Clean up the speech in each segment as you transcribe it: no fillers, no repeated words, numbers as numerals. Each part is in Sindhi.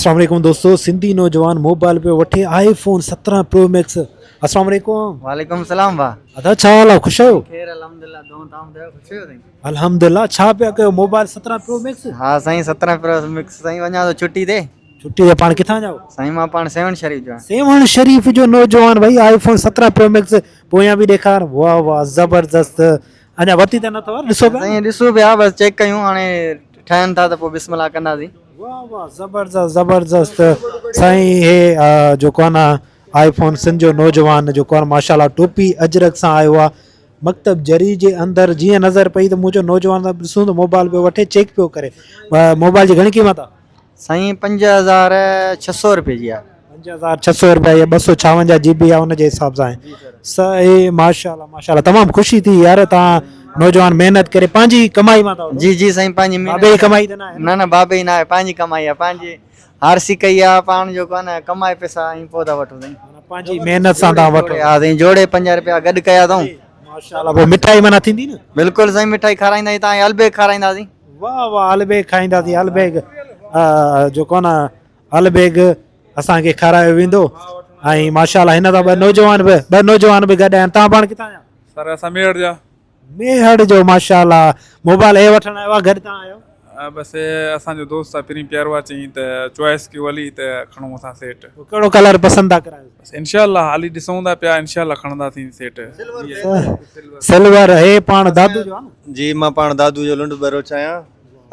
اسلام عليڪم دوستو سنڌي نوجوان موبائل پيو وٺي آئي فون 17 پرو ميڪس اسلام عليڪم. وعليڪم السلام ڀا. ادا ڇا حال آ خوش آهيو. خير الحمدلله دون تان ٻڌايو خوش آهيو سائين. الحمدلله ڇا پيا ڪيو موبائل 17 پرو ميڪس. ها سائين 17 پرو ميڪس سائين وڃان ٿو ڇٽي تي. ڇٽي تي پاڻ ڪٿان جا آهيو. سائين مان پاڻ سيوهڻ شريف جو آهيان. سيوهڻ شريف جو نوجوان ڀائي آئي فون 17 پرو ميڪس پويان به ڏيکار واه واه زبردست اڃا ورتي ته نه اٿو ڏسو پيا. سائين ڏسون پيا بس چيڪ ڪيون هاڻي ٺهن ٿا ته پوء بسم الله ڪنداسين. واه واه زبردست زبردست سائين هي جيڪو آ نه آئي فون سنڌ جو نوجوان جيڪو آ ماشاءالله ٽوپي اجرڪ سان آيو آ مڪتب جري جي اندر جيئن نظر پئي ته مون چيو نوجوان سان ڏسون ته موبائل پيو وٺي چيڪ پيو ڪري موبائل جي گهڻي قيمت آ. سائين 5600 روپيه جي آ. 5600 روپيا هي 256 جي بي آ ان جي حساب سان آهي ماشاءالله ماشاءالله تمام خوشي ٿي يار تان نوجوان محنت ڪري پنهنجي ڪمائي مان ٿا جي جي سائين پنهنجي محنت بابي جي ڪمائي ته نه آهي نه نه بابي جي نه آهي پنهنجي ڪمائي آ پنهنجي هارسي ڪئي آ پاڻ جو ڪو نه ڪمائي پئسا ۽ پوء ٿا وٺون سائين پنهنجي محنت سان ٿا وٺو ها سائين جوڙي 5 روپيا گڏ ڪيا اٿئون ماشاءالله پوء مٺائي معنيٰ ٿيندي نه بلڪل سائين مٺائي کارائينداسين تان البيگ کارائينداسين واه واه البيگ کائينداسين البيگ جيڪو نه البيگ اسان کي کارايو ويندو ۽ ماشاءالله هن سان ٻه نوجوان به ٻه نوجوان به گڏ آهن تان پاڻ ڪٿان آيا سر اسان ميهڙ جا. ميهڙ جو ماشاءالله موبائل هي وٺڻ آيو آ گڏ تان آيو. بس اسان جو دوست آ پرين پيارو آ چئين ته چوائس ڪيو هلي ته کڻون اسان سيٽ. پوء ڪهڙو ڪلر پسند ٿا ڪرايو. بس انشاء الله هالي ڏسون ٿا پيا انشاء الله کڻنداسين سيٽ. سلور هي پاڻ دادو جو آ نه. جي مان پاڻ دادو جو لنڊ ٻروچ آهيان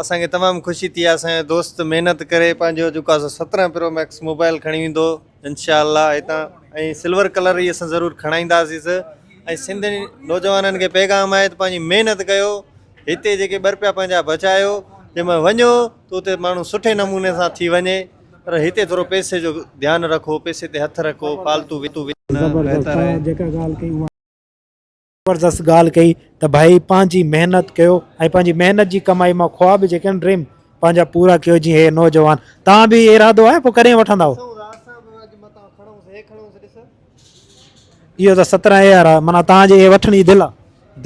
اسان کي تمام خوشي ٿي آ اسان جو دوست محنت ڪري پنهنجو جيڪو آ سو 17 پرو ميڪس موبائل کڻي ويندو انشاء الله هتان ۽ سلور ڪلر ئي اسان ضرور کڻائينداسيس ۽ سنڌين نوجوانن کي پيغام آهي ته پنهنجي محنت ڪيو هتي جيڪي ٻه رپيا پنهنجا بچايو جنهن مهل وڃو ته اتي ماڻهو سٺي نموني سان ٿي وڃي پر هتي ٿورو پئسي جو ڌيان رکو پئسي تي هٿ رکو فالتو نه زبردست بهتر توهان آهي. جيڪا ڳالهه ڪئي اها زبردست ڳالهه ڪئي ته ڀائي پنهنجي محنت ڪيو ۽ پنهنجي محنت جي ڪمائي مان خواب جيڪي آهن ڊريم پنهنجا پورا ڪيو جيئن هي نوجوان توهان به ارادو آهي پوء ڪڏهن وٺندائو. اهو ته 17 اي آر آهي معنيٰ توهان جي اهي وٺڻ جي دل آهي.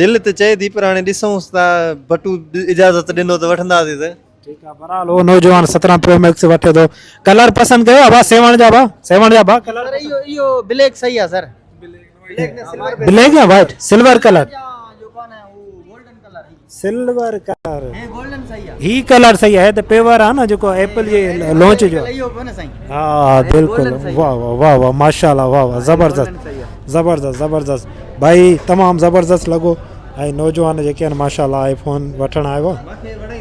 دل ته چئي ٿي پر هاڻي ڏسونس ته بٽو اجازت ڏنو ته وٺنداسين ته. ٺيڪ آ بھرحال اھو نوجوان 17 پرو ميڪس وٺي ٿو ڪلر پسند ڪيو ابا سيوھڻ جا ڀا سيوھڻ جا ڀا ڪلر سر اھو اھو بليڪ صحيح آ سر بليڪ يا white silver colour silver colour هي ڪلر صحيح آهي ته پيور آ نه جيڪو ايپل جي لانچ جو ها بلڪل واه واه واه واه ماشاءالله واه واه زبردست زبردست زبردست ڀائي تمام زبردست لڳو ۽ نوجوان جيڪي آهن ماشاءالله آئي فون وٺڻ آيو.